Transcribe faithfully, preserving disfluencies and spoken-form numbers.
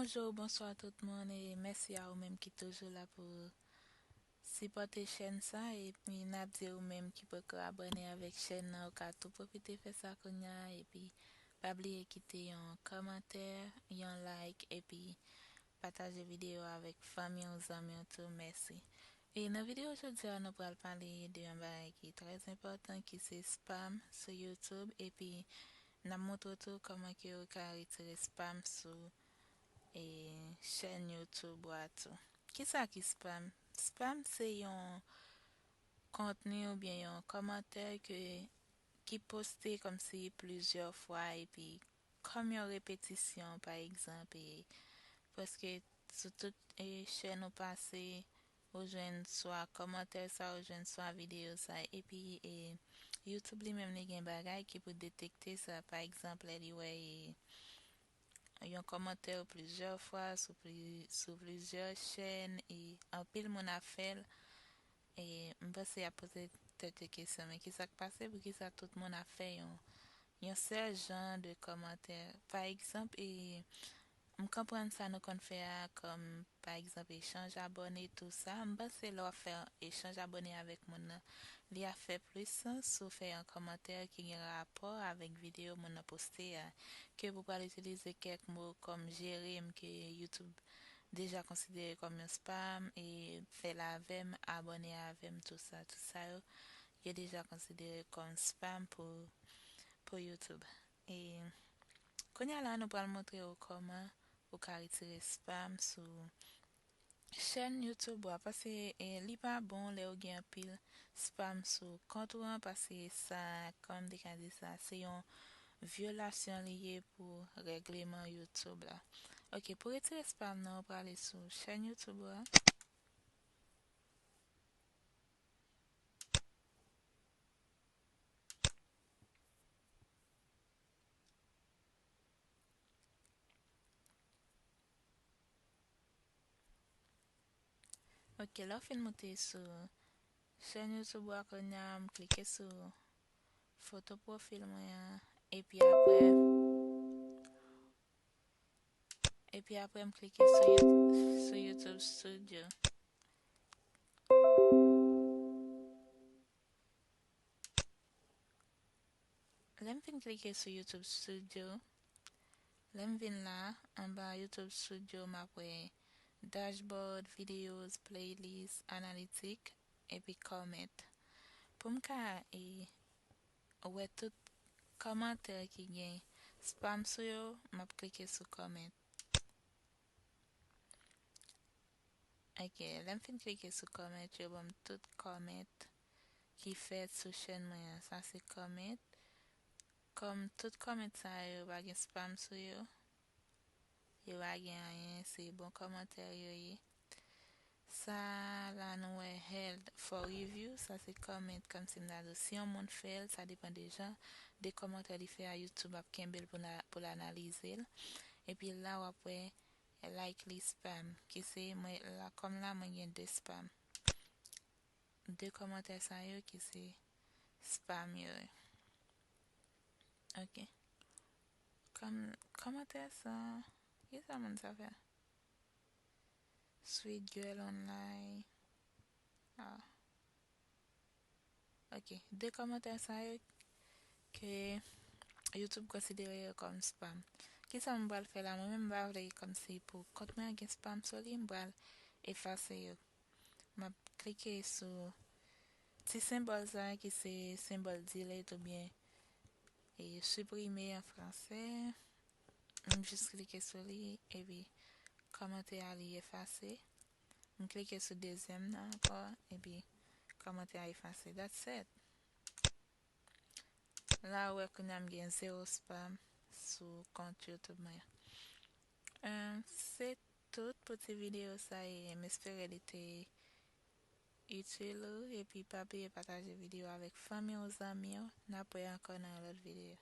Bonjou, bonswa tout moun, e mèsi a ou menm ki toujou la pou sipòte chèn sa, epi n ap di ou menm ki poko abòne avèk chèn nan, ou ka tou pwofite fè sa kounya, epi pa bliye kite yon kòmantè, yon like, epi pataje videyo avèk fanmi w, zanmi w tou, mèsi. E nan videyo jodi a, nou pral pale de yon bagay ki trè enpòtan, ki se spam sou YouTube, epi n ap montre w tou kòman ke ou ka retire spam sou, e, chèn YouTube ou a tou. Kisa ki spam? Spam se yon kontni oubyen yon kòmantè ke, ki poste kòmsi plizyè fwa, epi kòm yon repetisyon, pa egzanp, e, prèske sou tout, e, chèn ou pase, ou jwenn swa kòmantè sa, ou jwenn swa videyo sa, epi, e, YouTube li menm li gen bagay ki pou detekte sa, pa egzanp, lè li wè, e, yon kòmantè plizyè fwa sou pli-, sou plizyè chèn, e anpil moun ap fè l, e m panse y ap poze tèt yo kesyon, men kisa k pase, poukisa tout moun ap fè yon, yon sèl jan de kòmantè? Pa egzanp, e, m konprann sa nou konn fè a, kòm, pa egzanp, echanj abòne, tou sa. M panse lè w ap fè echanj abòne avèk moun nan, li ap fè plis sans si w fè yon kòmantè ki gen rapò avèk videyo moun nan poste a, ke pou pral itilize kèk mo kòm jere m, ke YouTube deja konsidere kòm yon spam, e fè l avè m, abòne avè m, tou sa, tou sa yo, yo deja konsidere kòm spam pou, pou YouTube. E kounye a la, nou pral montre w kòman ou ka retire spam sou chèn YouTube ou a, paske, e, li pa bon lè w gen anpil spam sou kont ou an, paske sa, kòman m te ka di sa, se yon vyolasyon li ye pou règleman YouTube la. Ok, pou retire spam nan, ou prale sou chèn YouTube ou a. Ok, lè w fin moute sou chèn YouTube ou a, kounye a, m klike sou foto pwofil mwen an, epi apre, epi apre m klike sou You-, sou YouTube Studio. Lè m fin klike sou YouTube Studio, lè m vin la, anba YouTube Studio, m ap wè dashboard, videos, playlist, analytic, epi comment. Pou m ka, e, wè tout kòmantè ki gen spam sou yo, m ap klike sou comment. Ok, lè m fin klike sou comment, yo ban m tout comment ki fèt sou chèn mwen an. Sa se comment. Kòm tout comment sa yo pa gen spam sou yo, yo pa gen anyen, se bon kòmantè yo ye. Sa la nou wè held for review, sa se comment, kòmsi m ta di w, si yon moun fè l, sa depann de jan de kòmantè li fè a, YouTube ap kenbe l pou na-, pou l analize l. Epi la w ap wè likely spam, ki se mwen la, kòm la mwen gen de spam. De kòmantè sa yo ki se spam yo ye. Ok. Kòm, kòmantè sa, ki sa moun sa fè? Sweet girl online. Ah. Ok. De kòmantè sa yo ke YouTube konsidere yo kòm spam. Kisa m pral fè la? Mwen menm m pa vle kòmsi pou kont mwen an gen spam sou li, m pral efase yo. M ap klike sou ti senbòl sa ki se senbòl delete oubyen, e, supprimer an fransè. M jis klike sou li, epi kòmantè a li efase. M klike sou dezyèm nan ankò, epi kòmantè a efase. That's it. La, ou wè, kounye a m gen zewo spam sou kont YouTube mwen an. Em, se tout pou ti videyo sa ye. M espere li te itil ou, epi pa bliye pataje videyo avèk fanmi w, zanmi w. N ap wè ankò nan yon lòt videyo.